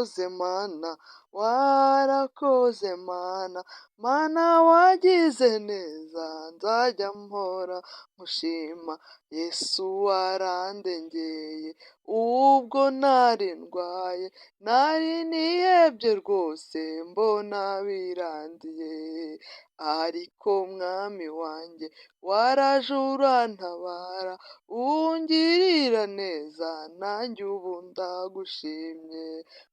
Warakoze Mana, warakoze Mana, Mana wagize neza, nzajya mpora nkushima. Yesu warandengeye, ubwo nari ndwaye, nari nihebye rwose, mbona birangiye. Ariko Mwami wanjye waraje urantabara, ungirira neza, nanjye ubu ndagushimye.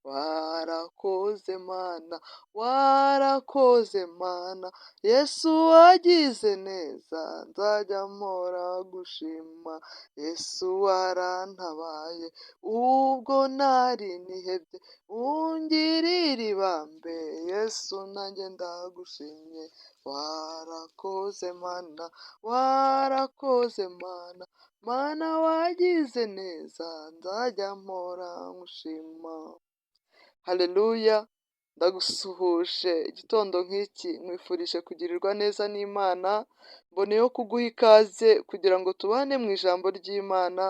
Warakoze Mana, warakoze Mana, Yesu wagize neza, nzajya mpora gushima. Yesu warantabaye, ubwo nari nihebye, ungirira ibambe, Yesu nanjye ndagushimye. Warakoze Mana, warakoze Mana, Mana wagize neza, nzajya mpora nkushima. Haleluya! Ndagusuhuje igitondo nk'iki, nkwifurije kugirirwa neza n'Imana, mboneyeho kuguha ikaze kugira ngo tubane mu ijambo ry'Imana.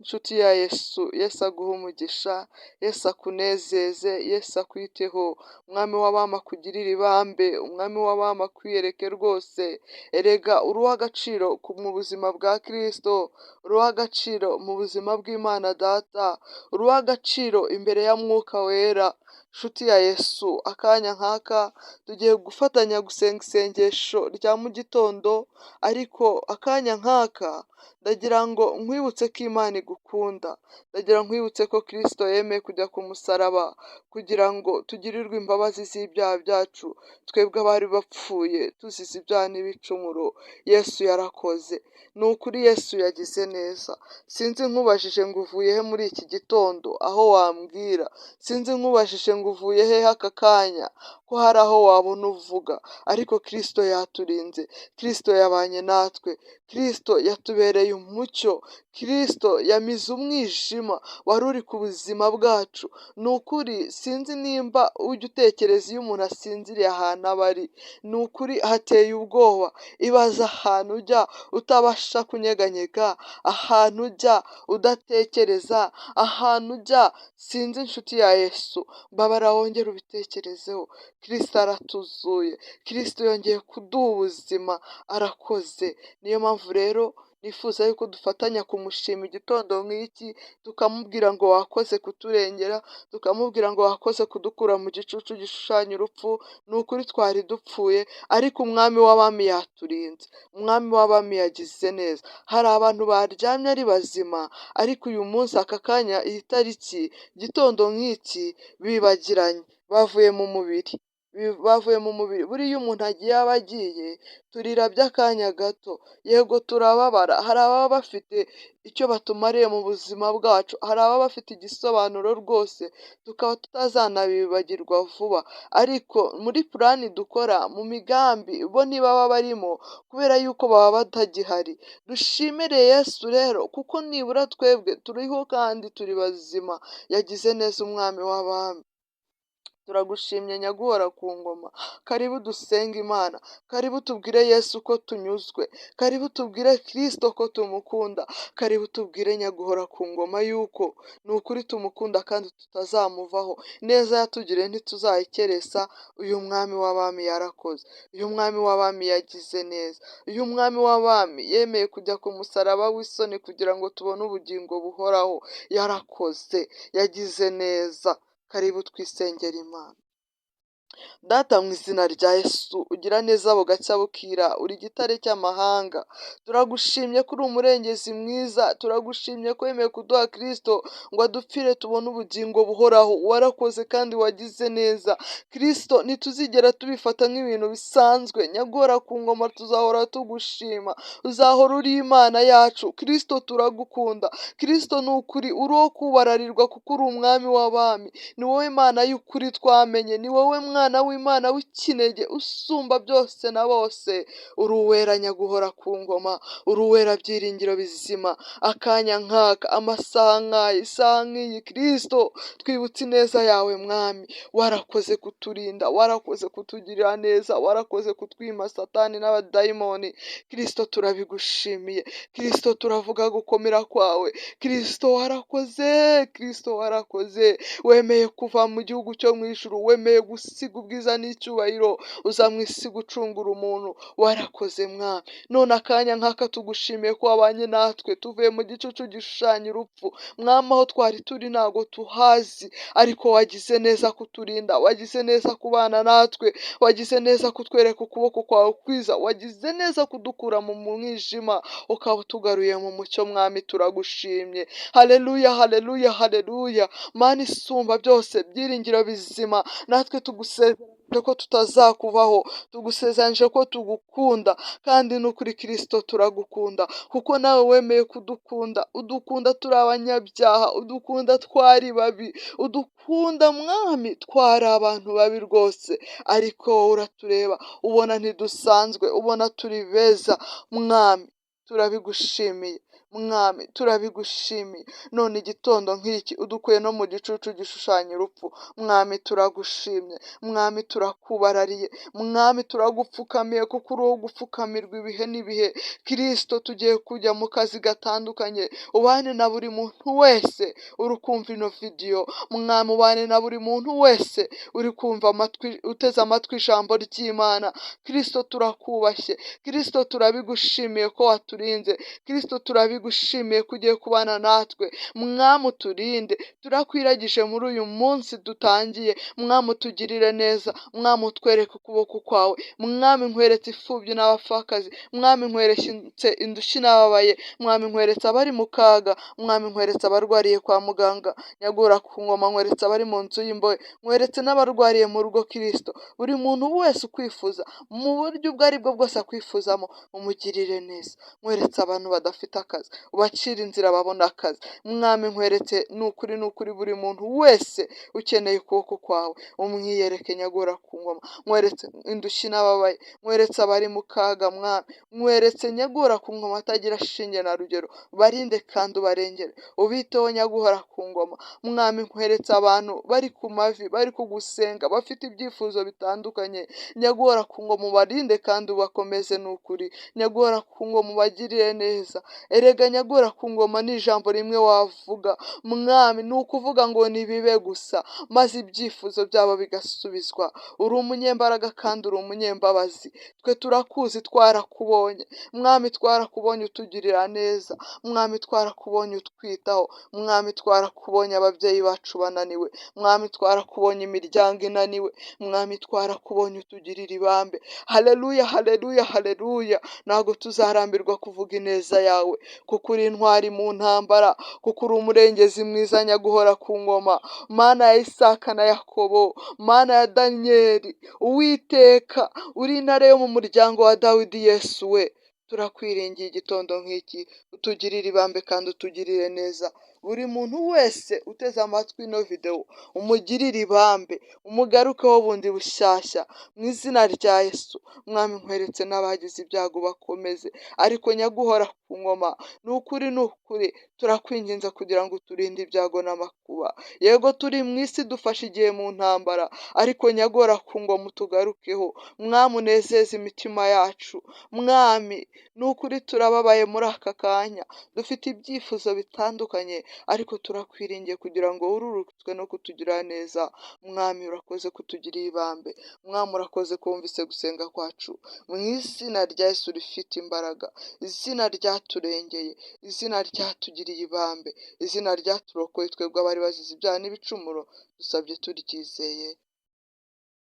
Inshuti ya Yesu, Yesu aguhe umugisha, Yesu akunezeze, Yesu akwiteho, Umwami w'abami akugirire ibambe, Umwami w'abami akwiyereke rwose. Erega uri uw'agaciro mu buzima bwa Kristo, uri uw'agaciro mu buzima bw'Imana Data, uri uw'agaciro imbere ya Mwuka Wera. Nshuti ya Yesu, akanya nk'aka tugiye gufatanya gusenga isengesho rya mu gitondo, ariko akanya nk'aka ndagira ngo nkwibutse ko Imana igukunda, ndagira nkwibutse ko Kristo yemeye kujya ku musaraba kugira ngo tugirirwe imbabazi z'ibyaha byacu, twebwe abari bapfuye tuzize ibyaha n'ibicumuro. Yesu yarakoze, ni ukuri Yesu yagize neza. Sinzi nkubajije ngo uvuye he muri iki gitondo, aho wambwira. Sinzi nkubajije ngo uvuye hehe aka kanya, ko hari aho wabona uvuga, ariko Kristo yaturinze, Kristo yabanye natwe, Kristo yatubereye umucyo, Kristo yamize umwijima wari uri ku buzima bwacu. Ni ukuri sinzi nimba ujya utekereza iyo umuntu asinziriye ahantu aba ari, ni ukuri hateye ubwoba. Ibaze ahantu ujya utabasha kunyeganyega, ahantu ujya udatekereza, ahantu ujya sinzi. Inshuti ya Yesu, mbabara wongere ubitekerezeho. Kristo aratuzuye, Kristo yongeye kuduha ubuzima, arakoze. Niyo mpamvu rero nifuza yuko dufatanya kumushima igitondo nk'iki, tukamubwira ngo wakoze kuturengera, tukamubwira ngo wakoze kudukura mu gicucu gishushanya urupfu. Ni ukuri twari dupfuye, ariko Umwami w'abami yaturinze, Umwami w'abami yagize neza. Hari abantu baryamye ari bazima, ariko uyu munsi, aka kanya, iyi tariki, igitondo nk'iki, bibagiranye, bavuye mu mubiri, bavuye mu mubiri. Buriya umuntu agiye aba agiye, turira by'akanya gato, yego turababara. Hari ababa bafite icyo batumariye mu buzima bwacu, hari ababa bafite igisobanuro rwose, tukaba tutazanabibagirwa vuba, ariko muri plan dukora, mu migambi, bo ntibaba barimo kubera yuko baba batagihari. Dushimire Yesu rero kuko nibura twebwe turiho kandi turi bazima. Yagize neza Umwami w'abami. Turagushimye Nyaguhora ku ngoma. Karibu dusenge Imana, karibu tubwire Yesu ko tunyuzwe, karibu tubwire Kristo ko tumukunda, karibu tubwire Nyaguhora ku ngoma yuko ni ukuri tumukunda kandi tutazamuvaho. Neza yatugiriye ntituzayikeresa. Uyu Mwami w'abami yarakoze, uyu Mwami w'abami yagize neza, uyu Mwami w'abami yemeye kujya ku musaraba w'isoni kugira ngo tubone ubugingo buhoraho. Yarakoze, yagize neza. Karibu twisengera Imana. Data, mu izina rya Yesu, ugira neza bugacya bukira, uri igitare cy'amahanga. Turagushimye ko uri umurengezi mwiza, turagushimye ko wemeye kuduha Kristo ngo adupfire tubone ubugingo buhoraho. Warakoze kandi wagize neza. Kristo, ntituzigera tubifata nk'ibintu bisanzwe. Nyaguhora ku ngoma, tuzahora tugushima, uzahora uri Imana yacu. Kristo, turagukunda. Kristo, ni ukuri uri uwo kubararirwa kuko uri Umwami w'abami, ni wowe Mana y'ukuri twamenye, ni wowe Mwana. Umwana w'Imana w'ikinege, usumba byose na bose, uri uwera nyaguhora ku ngoma, uri uwera byiringiro bizima. Akanya nk'aka, amasaha nk'aya, isaha nk'iyi, Kristo twibutse ineza yawe Mwami. Warakoze kuturinda, warakoze kutugirira neza, warakoze kutwima Satani n'abadayimoni. Kristo turabigushimiye, Kristo turavuga gukomera kwawe, Kristo warakoze, Kristo warakoze. Wemeye kuva mu gihugu cyo mu ijuru, wemeye gusiga ubwiza n'icyubahiro, uza mu isi gucungura umuntu, warakoze Mwami. None akanya nk'aka tugushimiye ko wabanye natwe, tuvuye mu gicucu gishushanya urupfu. Mwami, aho twari turi ntabwo tuhazi, ariko wagize neza kuturinda, wagize neza kubana natwe, wagize neza kutwereka ukuboko kwawe kwiza, wagize neza kudukura mu mwijima, ukaba utugaruye mu mucyo. Mwami, turagushimye. Haleluya, haleluya, haleluya. Mana isumba byose, byiringiro bizima, natwe tugusezeranyije ko tutazakuvaho, tugusezeranyije ko tugukunda, kandi n'ukuri Kristo turagukunda, kuko nawe wemeye kudukunda, udukunda turi abanyabyaha, udukunda twari babi, udukunda Mwami twari abantu babi rwose, ariko wowe uratureba ubona ntidusanzwe, ubona turi beza. Mwami turabigushimiye, Mwami turabigushimiye. None igitondo nk'iki udukuye no mu gicucu gishushanya urupfu. Mwami turagushimye, Mwami turakubarariye, Mwami turagupfukamiye, kuko uri uwo gupfukamirwa ibihe n'ibihe. Kristo tugiye kujya mu kazi gatandukanye, ubane na buri muntu wese uri kumva ino vidiyo. Mwami, ubane na buri muntu wese uri kumva amatwi, uteze amatwi ijambo ry'Imana. Kristo turakubashye, Kristo turabigushimiye ko waturinze, Kristo turabigushimiye ko ugiye kubana natwe. Mwami uturinde, turakwiragije muri uyu munsi dutangiye. Mwami utugirire neza, Mwami utwereke ukuboko kwawe. Mwami nkweretse imfubyi n'abapfakazi, Mwami nkweretse indushyi n'ababaye, Mwami nkweretse abari mu kaga, Mwami nkweretse abarwariye kwa muganga, nyagura ku ngoma nkweretse abari mu nzu y'imbohe, nkweretse n'abarwariye mu rugo. Kristo, buri muntu wese ukwifuza mu buryo ubwo ari bwo bwose akwifuzamo, umugirire neza. Nkweretse abantu badafite akazi, ubacire inzira babona akazi. Mwami nkweretse ni ukuri, ni ukuri, buri muntu wese ukeneye ukuboko kwawe, umwiyereke nyagura ku ngoma. Nkweretse indushyi n'ababaye, nkweretse abari mu kaga. Mwami nkweretse nyagura ku ngoma atagira shinge na rugero, barinde kandi ubarengere, ubiteho nyaguhora ku ngoma. Mwami nkweretse abantu bari ku mavi, bari kugusenga, bafite ibyifuzo bitandukanye, nyaguhora ku ngoma ubarinde kandi ubakomeze. Ni ukuri nyaguhora ku ngoma ubagirire neza. Erega nyagura ku ngoma ni ijambo rimwe wavuga, Mwami, ni ukuvuga ngo nibibe gusa, maze ibyifuzo byabo bigasubizwa. Uri umunyembaraga kandi uri umunyembabazi, twe turakuzi, twarakubonye. Mwami twarakubonye utugirira neza, Mwami twarakubonye utwitaho, Mwami twarakubonye ababyeyi bacu bananiwe, Mwami twarakubonye imiryango inaniwe, Mwami twarakubonye utugirira ibambe. Haleluya, haleluya, haleluya. Ntabwo tuzarambirwa kuvuga ineza yawe, kuko uri intwari mu ntambara, kuko uri umurengezi mwiza nyaguhora ku ngoma. Mana ya Isaka na Yakobo, Mana ya Daniyeli, Uwiteka uri intare yo mu muryango wa Dawidi, Yesu we, turakwiringiye igitondo nk'iki, utugirire ibambe kandi utugirire neza. Buri muntu wese uteze amatwi ino videwo, umugirire ibambe, umugarukeho bundi bushyashya mu izina rya Yesu. Mwami nkweretse n'abagize ibyago bakomeze, ariko nyaguhora ku ngoma, ni ukuri, ni ukuri turakwinginze kugira ngo uturinde ibyago n'amakuba. Yego turi mu isi, dufashe igihe mu ntambara, ariko nyaguhora ku ngoma utugarukeho. Mwami unezeze imitima yacu. Mwami ni ukuri turababaye muri aka kanya, dufite ibyifuzo bitandukanye, ariko turakwiringiye kugira ngo wururutswe no kutugirira neza. Mwami urakoze kutugirira ibambe, Mwami urakoze kumvise gusenga kwacu, mu izina rya Yesu rifite imbaraga, izina ryaturengeye, izina ryatugiriye ibambe, izina ryaturokoye twebwe abari bazize ibyaha n'ibicumuro, dusabye turyizeye.